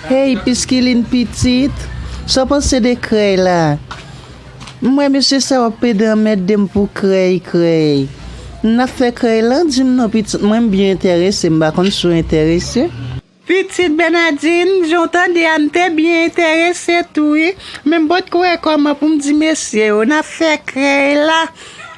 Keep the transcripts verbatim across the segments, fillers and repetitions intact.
Hey, Piskilin pitit, sa w panse de krèy la? M wè mesye sa yo ap pede anmède m pou krèy, krèy. N ap fè krèy lan, di m non, pitit mwen, m byen enterese, m pa konn si w enterese. Pitit Bènadin, jan w tande a, m te byen enterese tou, wi. Men m potko wè kòman pou m di mesye yo, n ap fè krèy la.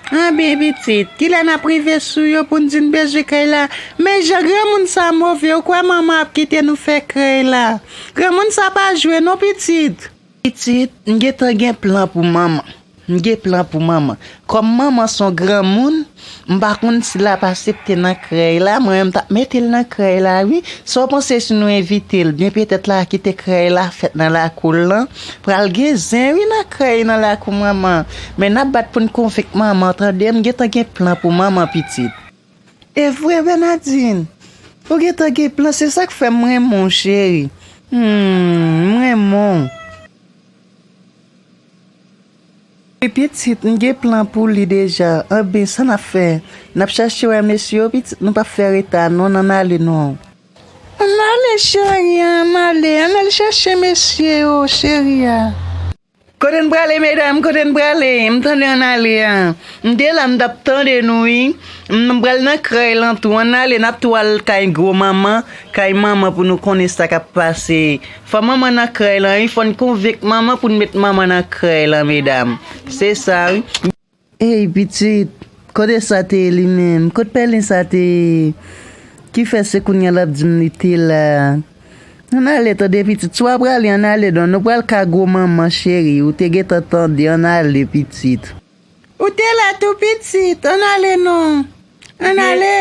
Anben, pitit, kilè n ap rive sou yo pou n di n bezwen krèy la? Men jan granmoun sa move, ou kwè manman ap kite nou fè krèy la? Granmoun sa pa jwe non, pitit. Pitit, m gentan gen plan pou manman. M gen plan pou manman. Kòm manman se yon granmoun, m pa konn si l ap aksepte nan krèy la, mwen menm m t ap mete l nan krèy la, wi. Sa w panse si nou envite l? Byen petèt l a kite krèy la fèt nan lakou l lan. Pral gen zen, wi, nan krèy nan lakou manman. Men n ap bat pou n konvenk manman, tande, m gentan gen plan pou manman, pitit. E vre, Bènadin? Ou gentan gen plan, se sa k fè m renmen w, cheri. Hmm, m renmen w. Wi, pitit, m gen plan pou li deja. Anben, sa n ap fè? N ap chache wè mesye yo, pitit, nou p ap fè reta non, n ann ale non. Ann ale, cheri, ann ale, ann al chache mesye yo, cheri a. Kote n prale, medam? Kote n prale? M tande ann ale a. M te la, m t ap tande nou, wi. M pral nan krèy lan tou. Ann ale, n ap tou al kay gwo manman, kay manman pou nou konnen sa k ap pase. Fò manman nan krèy lan, wi. Fò n konvenk manman pou n met manman nan krèy lan, medam. Se sa, wi. Ey, pitit, kote sa te ye li menm? Kot pèlen sa te ye? Ki fè se kounye a l ap di m li te la? Ann ale tande, pitit, si w ap prale, ann ale non. Nou pral ka gwo manman, cheri. Ou te gentan tande, ann ale, pitit. Ou te la tou, pitit, ann ale non. Ann ale.